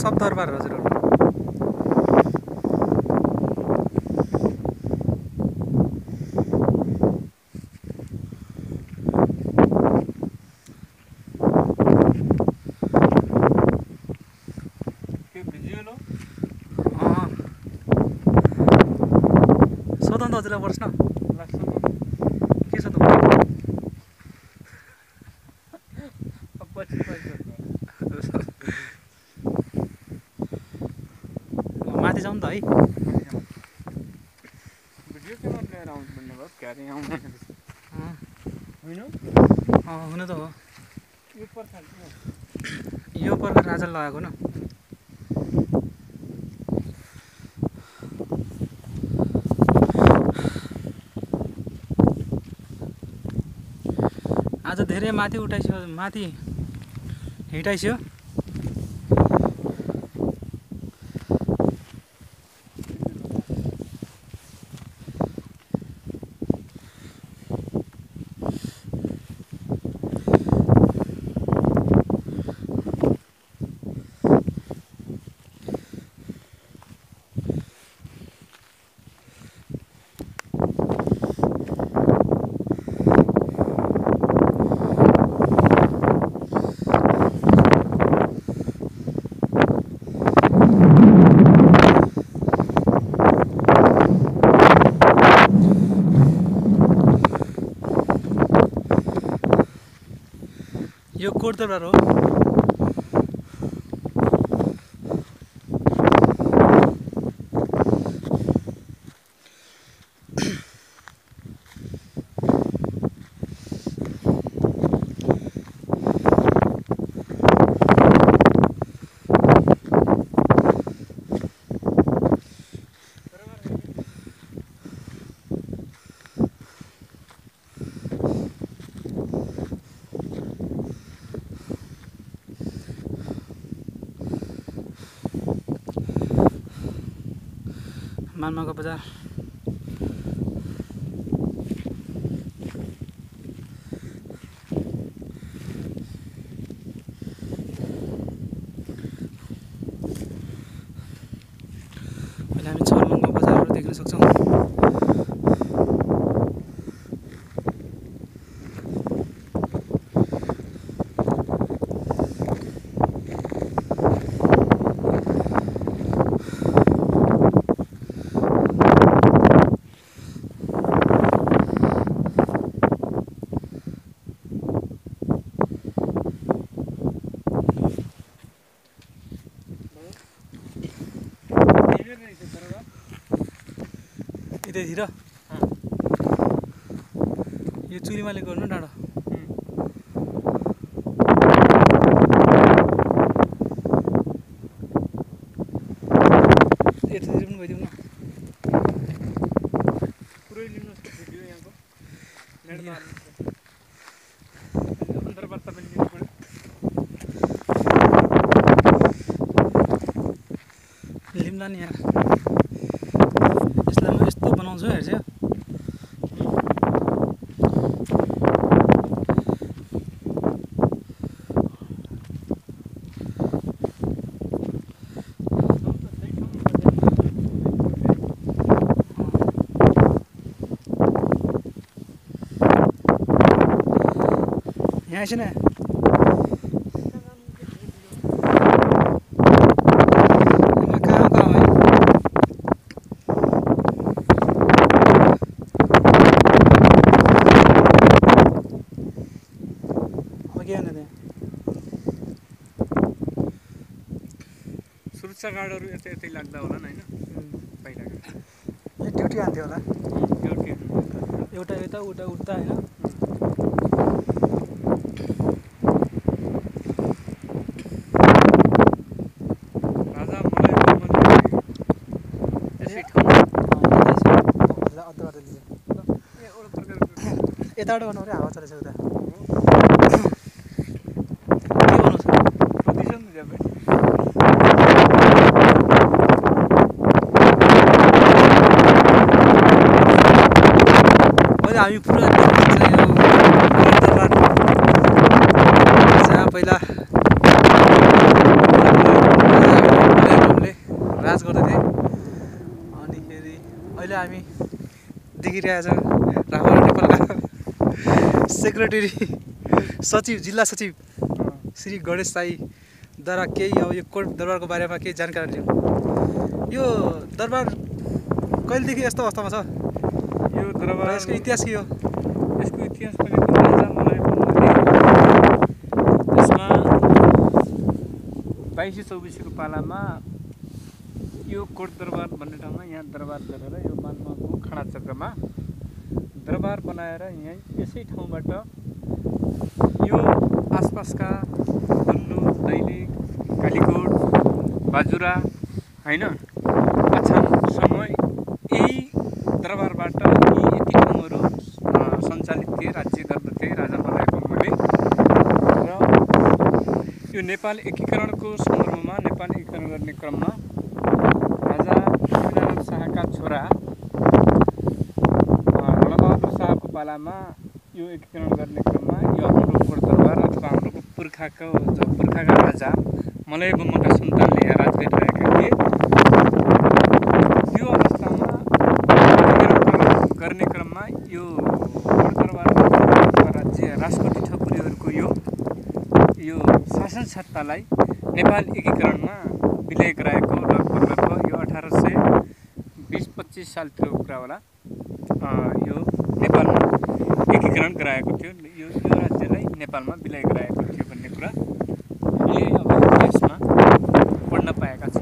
सब दरबार हजुरहरु सोधन त हजुरलाई पर्छ न के छ त माथि जाउँ त है हुन त हो यो पर्ख राजाले लगाएको न आज धेरै माथि उठाइसो माथि हिटाइसो यो कोटदरबार हो मानमाको बजार अहिले हामी छलमङको बजारहरू देख्न सक्छौँ यतैतिर यो चुलीमाले गर्नु डाँडो यतातिर पनि गइदिउँ न पुरै लिनुहोस् भिडियो यहाँको अन्तर्वार्ता पनि लिनु पर्यो लिम्ला नि यार यसलाई म यस्तो बनाउँछु हेर्छ यहाँ छैन सुरक्षा गार्डहरू यतै लाग्दा होला नि हैन पहिलाको ड्युटी आन्थ्यो होला ड्युटी एउटा यता उता उठ्दा हैन राजा मलाई यसै ठाउँ अन्तर्वार्ता दिन्छ यताबाट बनाउ रे हावा चलेछ उता के बनाउँछ प्रदूषण दिन्छ भाइ हामी पुरा जहाँ पहिला अहिले हामी देखिरहेका छौँ रामहरा नेपालका सेक्रेटरी सचिव जिल्ला सचिव श्री गणेश साईद्वारा केही अब यो कोट दरबारको बारेमा केही जानकारी दिउँ। यो दरबार कहिलेदेखि यस्तो अवस्थामा छ? यो दरबार यसको इतिहास के हो? यसको इतिहास भनेको राजा मलयपम्मले यसमा 2224को पालामा यो कोट दरबार भन्ने ठाउँमा यहाँ दरबार गरेर यो मालमाको खाडा चक्रमा दरबार बनाएर यहाँ यसै ठाउँबाट यो आसपासका दुल्लु, दैलेख, कालीकोट, बाजुरा होइन अछामसम्म यही दरबारबाट यी यति ठाउँहरू सञ्चालित थिए, राज्य गर्दथे राजा मलयपम्मले। र यो नेपाल एकीकरणको सन्दर्भमा नेपाल एकीकरण गर्ने क्रममा राजा पृथ्वीनारायण शाहका छोरा रणबहादुर शाहको पालामा यो एकीकरण गर्ने क्रममा यो हाम्रो कोट दरबार अथवा हाम्रो पुर्खाका राजा मलयपम्मका सन्तानले यहाँ राज गरिरहेका थिए। त्यो अवस्थामा एकीकरण गर्ने क्रममा यो कोट दरबार राज्य राजकोटी ठकुरीहरूको यो शासन सत्तालाई नेपाल एकीकरणमा विलय गराएको लगभग यो 1820-25 सालतिरको कुरा होला। यो नेपालमा एकीकरण गराएको थियो, यो राज्यलाई नेपालमा विलय गराएको थियो भन्ने कुरा हामीले अब इतिहासमा पढ्न पाएका छौँ।